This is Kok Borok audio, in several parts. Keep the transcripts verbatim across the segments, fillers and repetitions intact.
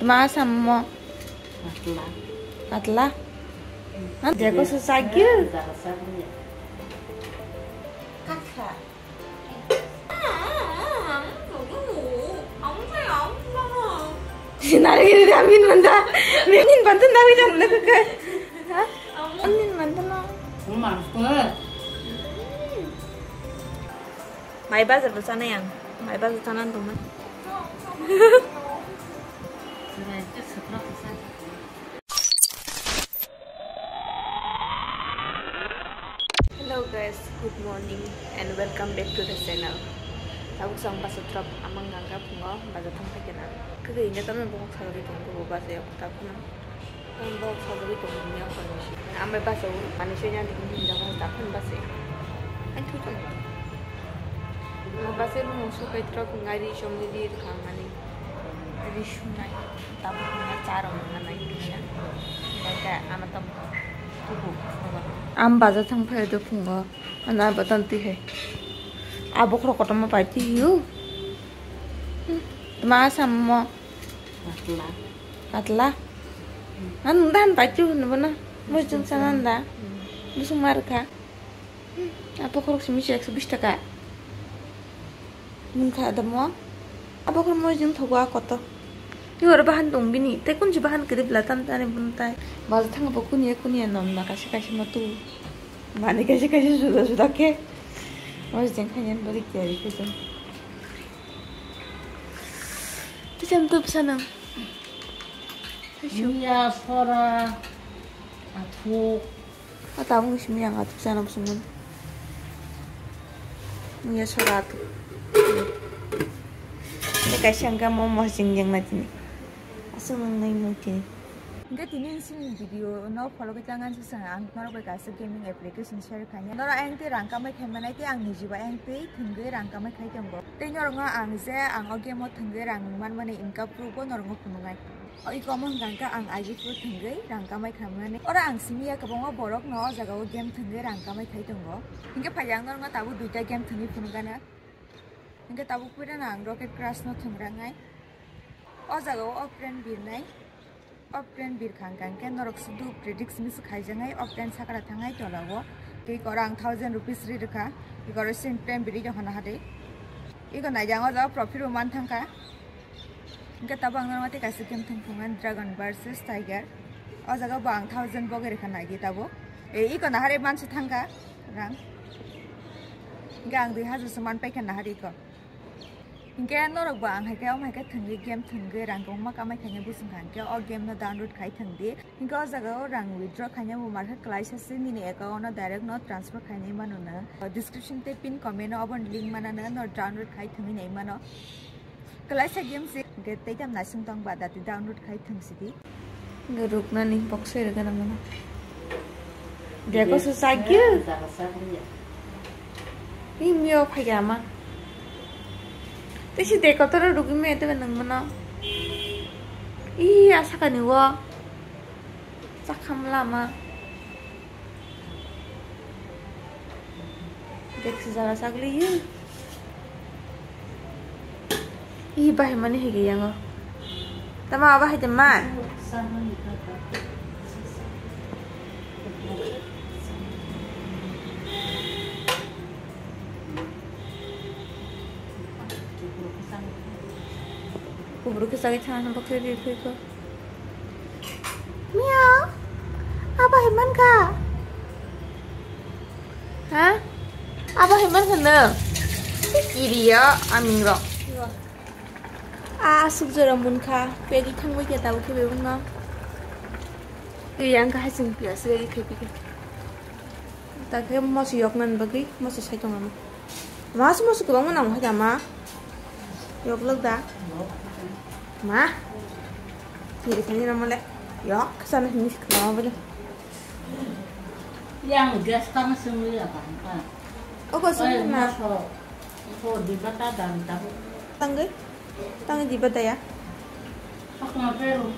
Ma sammo. Katla. Katla? Ang deko sa sagyu. Katla. Sinari gini dia min manda. Min bantu nawi jam nak ke. Ha? Min bantu na. Mai bazar bo chanai ang. Mai bazar chanan tongmani. Hello guys, good morning and welcome back to the channel. Tabuk sang basa drop amang gangga pungo baja thang phai kena. Kage inga tamo bongok salai tongo bo baja yok ta khuna. Ang bok sajagwi tongmani ang kono si. Ang bai basa o mani soi nang dikini hinjak mas dakhon basa. Ang thui tong. Ang basa no mungsu kai trok ngai ri som ri ri khang mani. Ri sunai. Tabuk na charo na nai kisa. Bangka ama tam tubu. Ang baja thang phai do phungo. Ana batan ti hai. Abok rok kotorma pai ti hiu. Ma sammo. Katla. Katla? Ang dan pachu nabo na. Mujung sanan da. Busung mar kha. Apo khorok simi ekso bis taka. Mun kha da mo. Apo khorok mujung thogo a koto. Ni oro bahan tong bini. Tei kun si bahan kiri bla tan tani bun tai. Bal thang bo kun ye kun ye nom na kasi kasi mo tu. Mani kasi kasi suda suda ke. Mujung khanyan bari kiri kiri. Tei cham tu bwsa nang. Miya sora athuk. O tabuk ni simi ang athuk sana bwswngmani. Miya sora athuk. Tei kaisa hwnkhe momo jeng jeng na tini. Aswk nang nai mung tini. Hingke tini sini video no follow khe tangan sasa ang norok bai kaisa gaming application share khaina. Norok ayang tei rang kamai khai manai tei ang nijiba ayang tei thwngwi rang kamai khai tongo. Tei norok no ang je ang o game o thwngwi rang manmani income proof bo norok no phunuknai. O iko mo hwnkha hwnkhe ang I G proof thwngwi rang kamai khai manani. Oro ang simi ya kwbangma borok no o jaga o game thwngwi rang kamai khai tongo. Hingke phai ang norok no tabuk duita game thwngwi phunukgana. Hingke tabuk puila no ang Rocket Crash no thwngrangnai. O jaga o friend birnai. O friend birkha hwnkha hwnkhe norok sudu predict miss khaijaknai o friend sakra thangnai tola o. Tei koro ang thousand rupees ri rwkha. Tei koro sim friend biri jokha naha de. Iko naijak o jaga profit bo man thangkha. Hingke tabuk ang norok tei kaisa game thwng phungan Dragon versus Tiger. O jaga bo ang thousand bogwi rwkha naidi tabuk. E, iko naha de mansi thangkha rang. Hingke ang dui hajar se man paikha naha de iko. Hingke norok bo ang hai khe, omo hai khe thwngwi game thwngwi rang kwbangma kamai khaina bwswng kha, hingke o game no download khai thwng di. Hingke o jaga o rang withdraw khaina bo mar khe kwlaisa se nini account no direct no transfer khainai mano no. Description tei pin comment o obo ni link mana no, no download khai thwngwi nai mano. Kwlaisa game se, hingke tei tam naising tong ba da tei download khai thwng sidi. Ruknani box se rwgana mano. Deko se sakya. Ih, mio phai ama. Tei si deko toro rugwi me tebe nang mano. Ih, asakani wo. Chakham lama. Dek sejala sagli hi. Ih, bahai mani higi yango. Tama bahai de ma. Kuburu kisa kisa nang bakri ri ko. Miau. Abo hai man kha? Ha? Abo hai man kha no? Kiriya aming rok. A asuk jora mun kha. Pegi thangwi khe tabuk khe bebung no. Yang kha hasing pia sigi khe pigi. Ta khe moso yoknani bagwi moso sai tong ama. Mas moso kwbangma nang hai da ma. Yoklok da. Ma. Kiri kani ramo le. Yok sana hini sikla ma bale. Yang gas tang sumli apa? Ogo sumli ma. Ko di bata dan tahu. Tangge? Tangge di bata ya? Aku ngapain?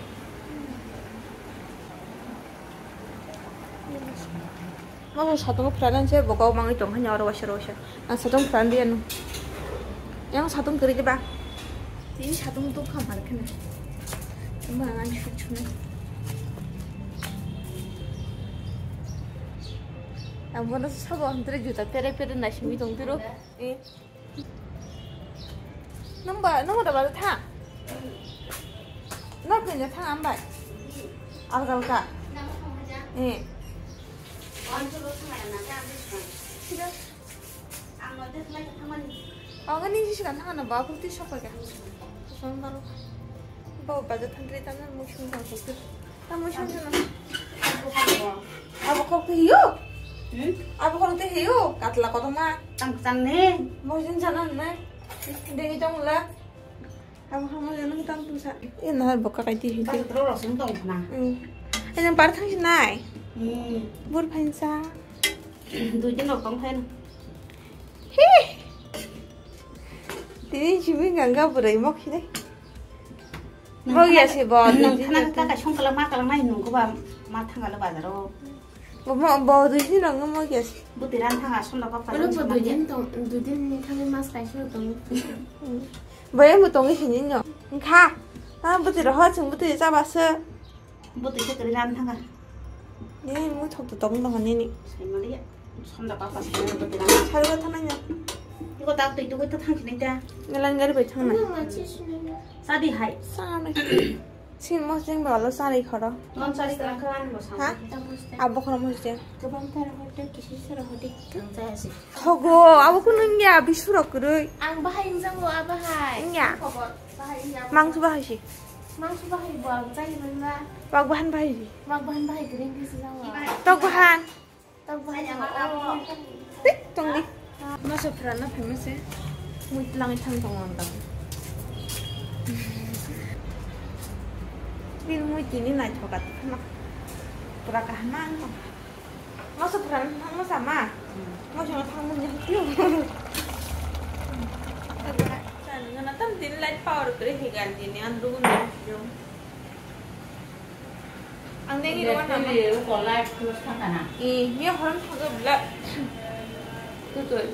Masa satung phrana se bokol mangwi tong hanya oro waisa oro waisa. Ang satung phran di anu. Yang satung kiri ba. Ini satung tu kamar kena. Mangan suk suk. Ang bono sabo hamtre juta pere pere naisingwi tongtiro. Eh. Nang ba, nang da ba tha. Nang kanya tha am bai. Alga alga. Eh. Sida. Ang ni jisi kan thang na ba, purti sok ka. Son baro. Bo baja thang tri tan mo sung thang sok. Tamo sung sung. Abo kok te hiyo? Hmm? Abo kok te hiyo? Katla koto ma. Tang tang ne. Mo sung sana na. Dengi tong la. Abo kok mo sung tang tu sa. Ina bo ka kai ti hi. Tang tro ro sung tong na. Hmm. Ai nang par thang sinai. Hmm. Bur phain sa. Dui din rok tong phain. Hi. Tini simi ganga burai mok sinai. Bo ya se bo, nung dui din khana ta. Ka song kala ma kala nai nung ko ba ma thang kala bazar o. Bo mo, bo dui din nung mo ya se. Buti ran thang a song da ba pa. Ano bo dui din tong, dui din ni thang mas kai so tong. Bo ya mo tong sini no. Kha. Ah, buti ro ho chung buti cha ba se. Buti se kri ran thang a. Ni muthok to tong tong ni ni. Sai ma ya. Sonda papa sai ma buti ran. Sai ba thang ya. Iko tak tui tu ko thang sini ta. Ngalan gari bai thang na. Sadi hai. Sana. Sin mosjeng ba lo sari khoro. Non sari kala kala mo sa. Ha? Abo khoro mosjeng. Kebang tara hote kisi sara hote. Ang saya sih. Thogo, abo ko nung ya bisuro kwrwi. Ang bahai wngjango, a bahai. Wngya. Khobor, bahai wngya. Mangso bahai si. Mangso bahai bo ang chai manla. Wak bahan bahai si. Wak bahan bahai kwrwi wngkhe si jango. Tok bahan. Tok bahai. Tik tong di. Masa phrana phai mase. Mui tlang thang tong ang tang. Bil mui tini nai thokat khana. Pura kahma ang tong. Masa phrana thang masa ma. Masa thang mun yang tiu. Sana tam din light power kre higan din an dun. Ang dengi ruan nama. Ko light close thang kana. Eh, mi horam thaga bla. Tutul.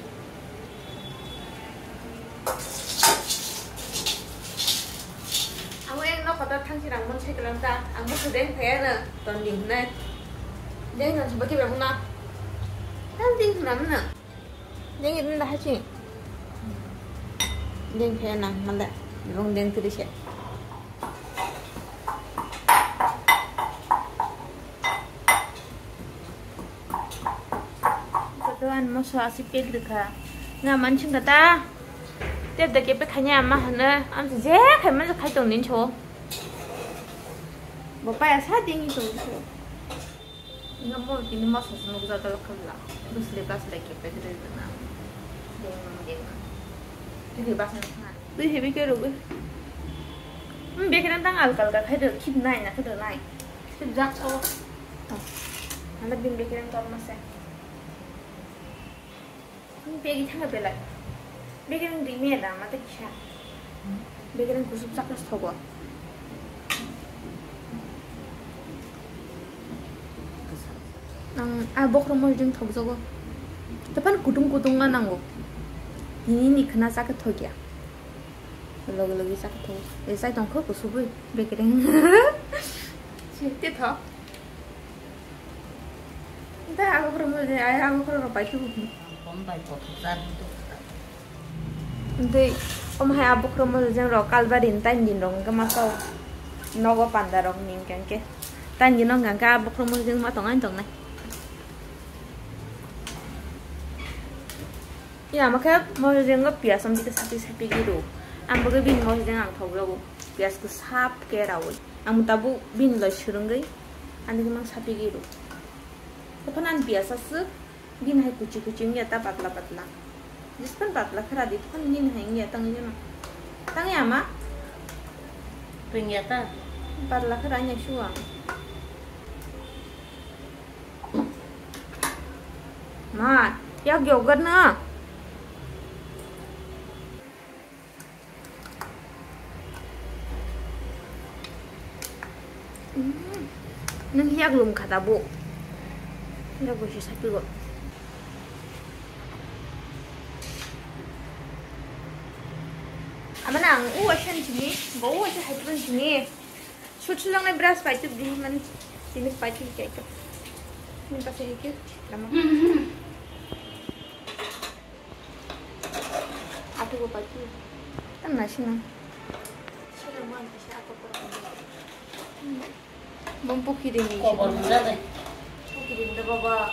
Amo ek nok kotor thang sirang mon sai kalam ta. Ang mo deng phaya na ton ding na. Deng na sibaki bang na. Tam ding na na. Deng itu dah hachi. Deng phaya na manda. Rong deng tiri se. Joto ani moso aswk pek rwkha. Nga mansing kata. Tep da kepe khanya ama hana. Am je khai man khai tong nin cho. Bo paya sa ding tong cho. Nga mo tini moso sunu gza dal khamla. Bus le bas le kepe rwkha na. Deng deng. Tini bas na. Twi hebi ke rwgwi. Hmm, bekereng tang alka alka khai de khip nai na khai de nai. Sibjak so. Anda bin bekereng tol mase. Begi thanga belai. Bekereng ri me da mate kisa. Bekereng kusuk chakna thogo. Ang a bokhorok mojang thokjago. Tepan kutung kutung ma nango. Tini ni khna chakhe thokya. Logi logi chakhe thok. E chai tongkho kusubui bekereng. Site thok. Nta abo khoro mo je ai abo khoro bai tu. Kom bai pothok jar tu. Nte om hai abo khoro mo je rok kalbari ni tain din rok ke ma sao. Nogo panda rok ni kang ke. Tain din rok kang ke abo khoro mo je ma tong ai tong nai. Ya, makhe mojeng o piyas amtwi khe sapi sapi giro. Ang bagwi bini mojeng ang thokjago. Piyas khe sap khe raui. Ang tabuk bini loi swrwngwi ani khe mang sapi giro. Tokhan ang piyas aswk bini hai kuchi kuchi wngya ta patla patla. Jispan patla khe radi tokhan bini hai wngya tangwi jano. Tangwi ama? Wngya ta? Patla khe ranya shuwa. Ma, yak yogurt na. Mm. Nung yak lum kha da bo. Yak bo si sapi go. Amana ang u asan sini, bo u asan hai pun sini. Sut sujaknai brush paitwk di, mane tini paitwk kaitor. Ni pase hike lama. Atubo paitwk. Tam na sina. Bom pukiri ni. Kobor munda de. Pukiri munda baba.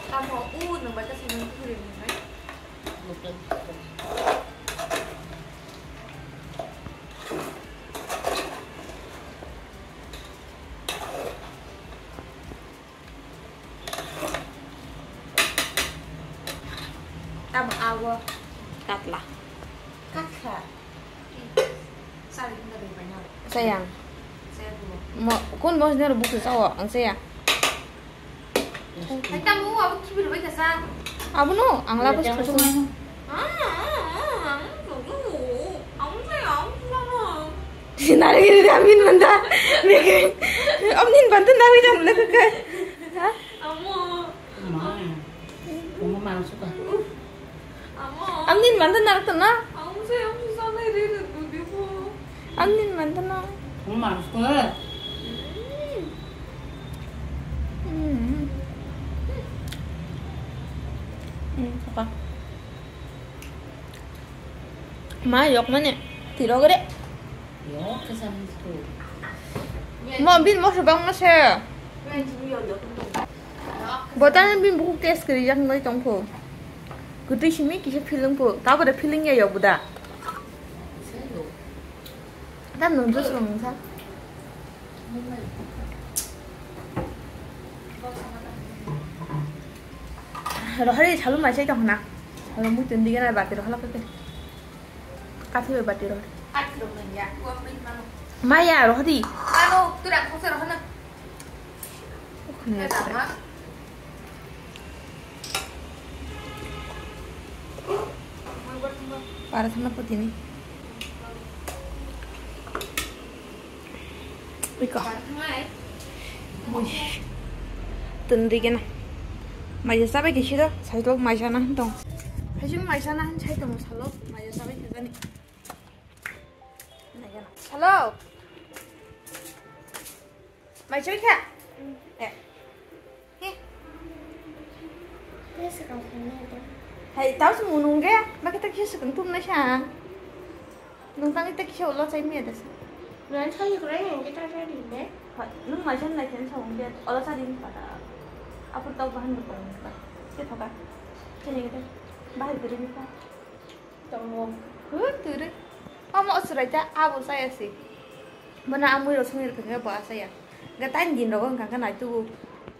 Tamo u nang baca sini pukiri munda. Tamo awo. Katla. Katla. Sayang. Mo, kun bos nero buku sawo, ang saya. Abono ang labo sasuma. Sinari giri amin manda. Amnin banta nawi jam lekha. Ha? Amnin manta narak tana. Amnin manta na. Mama, aku. Hmm. Hmm, apa? Ma, yok mana? Tiro gede. Yok, kesan itu. Mo, bin mo sebang na se. Botan bin buku kes kiri jak noi tong po. Kutu simi kisa feeling po. Tabo da feeling ya yok buda. Tam nung jus rong sa. Rohari salu mai sai tong na. Salu mu tindi gana bati rohala kake. Kathi bai bati rohari. Maya rohari. Alo, tu rak kose rohana. Okhne. Para thangna putini. Iko. Tundri kena. Maisa sabai kisi do, sailok maisa na hantong. Haising maisa na han sai tong salok, maisa sabai kisa ni. Hello. Mai choi kha? Eh. He. Hai, tau se munung ge, ma kita kisa sekeng tum na sha. Nung tang kita kisa ulo chai mi ada sa. Nan chai kura yang kita tadi deh. Hai, nung mai chan lai ken sa ung ge, ulo chai din pada. Apur tau bahan betul ni pa. Kita thoka. Chai ni kita. Bahar kiri ni pa. Tongo. Huh, turu. Omo osuraita abo saya si. Mana amui rosong ni rokhe bo asaya. Ga tain din rogo hingka hingka nai tubu.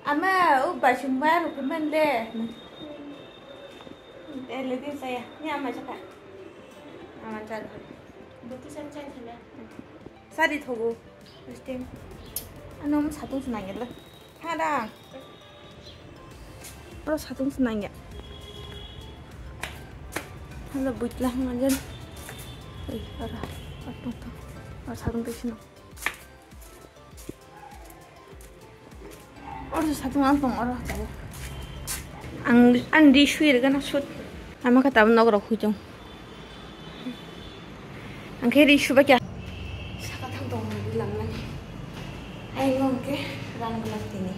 Ama u bai sumba rokhe man de. Eh, le din saya. Ni ama chaka. Ama chal. Buti san chai sana. Sari thogo. Sting. Ano mo satung sunai gelo. Hada. Oro satung se nangya. Hala buitla hwnga jan. Ei, oro, oro tong tong. Oro satung tei sino. Oro satung ang tong oro. Ang, ang di sui rega na sut. Ama kata nok rok hui tong. Ang khe ri suba kya? Saka thang tong ri lam nani. Ai ngong ke ram gulak tini.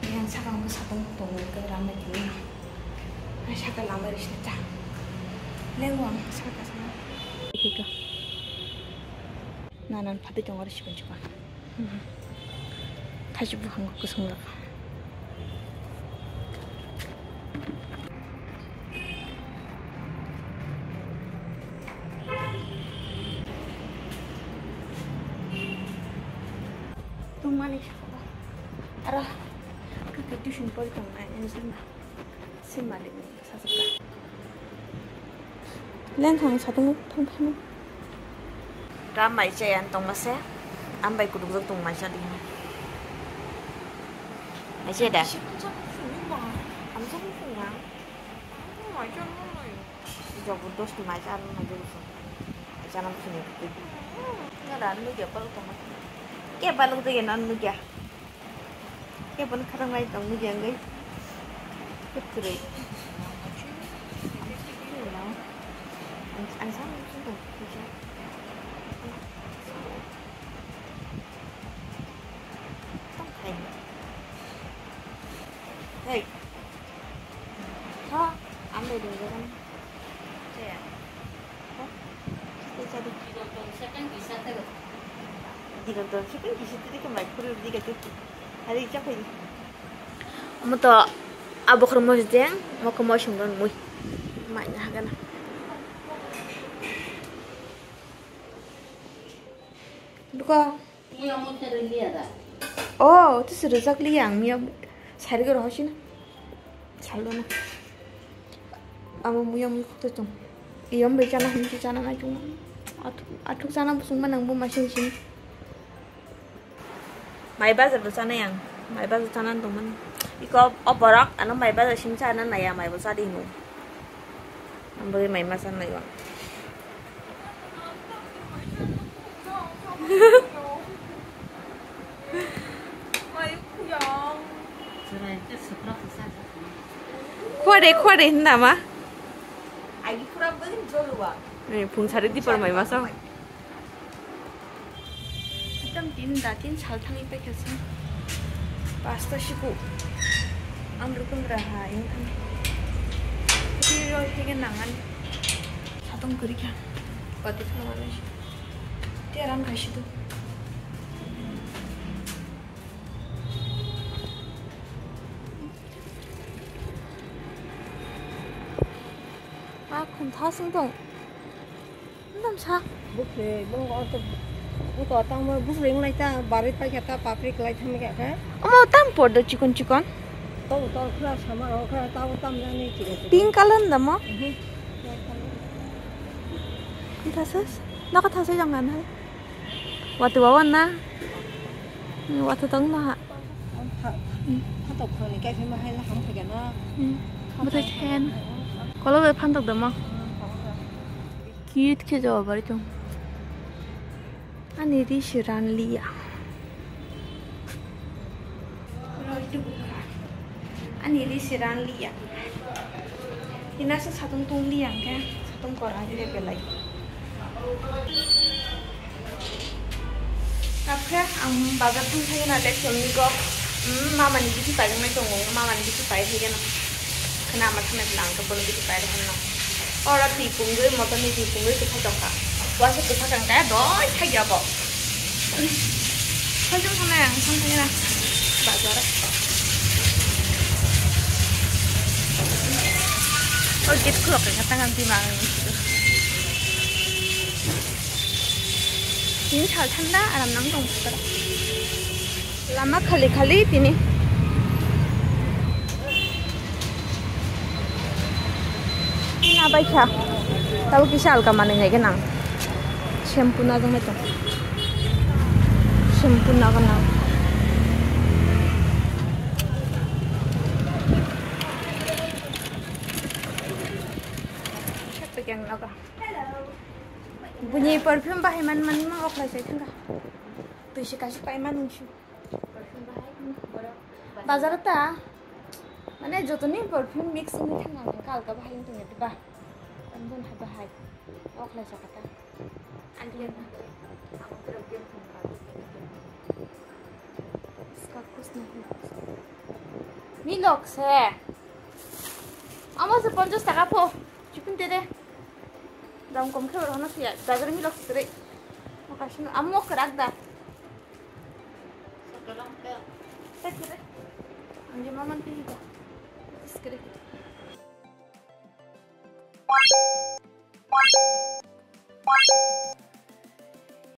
Yang saka ang saka tong ke ram tini. Ai saka lam ri sita. Lengwang saka sama. Kika. Nanan phatwi tong ri sibun chuka. Thaisi buphang kosong rok. Tungmani saka aro kaki tuition pori tongnai enjin. Swi malik ni sasakha. Lengthang satung thang thang. Da mai chai ang tongma se. Ang bai kuduk jok tong mai chadi. Mai chai da. Jabardast mai chai mai jok. Mai chai nam sini. Nara nugya paluk tongma. Ke paluk de nan nugya. Kebon kharang bai tong ni jangwi. Kutri. Ang, ang sama sung tong kisa. Digonton second kisa tadi ke mai khuri di kati. Hari jak hai. Omo to abokhor mojeng, mokho mosong don mui. Mai na hagana. Duka. Muya mui khe rwliya da? Oh, to se rwjak liya ang muya sari goro hosi na. Salo na. Amo muya mui khukto chung. Iyom bai chana hinsi chana na chung. Athuk, athuk chana busung ma nang bo ma sing sing. Mai bazar do chana yang. Mai bazar chana tong man. Iko oporok ano mai bazar sing chana na ya mai bo chadi hingo. Ang bagwi mai ma chana naiwa. Khwade, khwade hinda ma? Agi khura bagwi jolwa. Eh, phung sari dipar mai ma sa. Ekdam tin da tin sal thangwi paikha se. Pasta siku. Ang rukun raha yang thang. Tiro hege nangan. Satong kuri kha. Pati thang wala si. Tiaran khai situ. Ah, khum thasing tong. Namsa. Bukle, bong orto, buto tangma bukle nglai ta, bari pai kata, papri klai thami kaka. Omo tam por do chikon chikon. To, to, khra sama, o khra, tabo tam jani chikon chikon. Pink color da mo? Mhm. Thasas? Naka thasai jang nan hai. Wati wawan na? Wati tong na ha. Phatok khani kai phima hai laham phai gana. Bwtai then. Kolo bai phantok da mo. Cute khe jawa bari tong. Ani ri se ran liya. Ani ri se ran liya. Ina se satung tung liya hingke satung kora hingke belai. Tapkhe ang bazar thang thangwi na le chwngni go, mm, mamani bithi paijak nai tongo, mamani bithi pai thangwi no. Khna ma thangwi lang to bono bithi pai rw hwnno. Oro twi pungwi, motorni twi pungwi kwthai tongkha. Uaisa kwthai kang kaya doi thai ya bo. Thai jong thang nai ang thang thangwi na bazar. O gate khulok kha tang ang twi ma ang. Tini sal thanda aram nang tong phutar. Lama khali khali tini. Tini abai kha. Tabo kisa alka manwi nai gwnang. Shampoo na jong nai tong. Shampoo na gwnang. Hello. Bini perfume bahai man man ma oklai sai thangka. Tui se kasi pai man nungsu. Perfume bahai borok. Bazar ta. Mane jotoni perfume mix wngwi thangka, kalka bahai wngtong ya ba. Tangdon hai bahai. Oklai sa kata. Andiyan. Milok se. Amo se ponchas taka pho. Chikun tere. Dam kom khe oro hano siya. Bazar milok sere. Makasino amo kwrak da. Sakere. Ang je maman pi da. Sakere.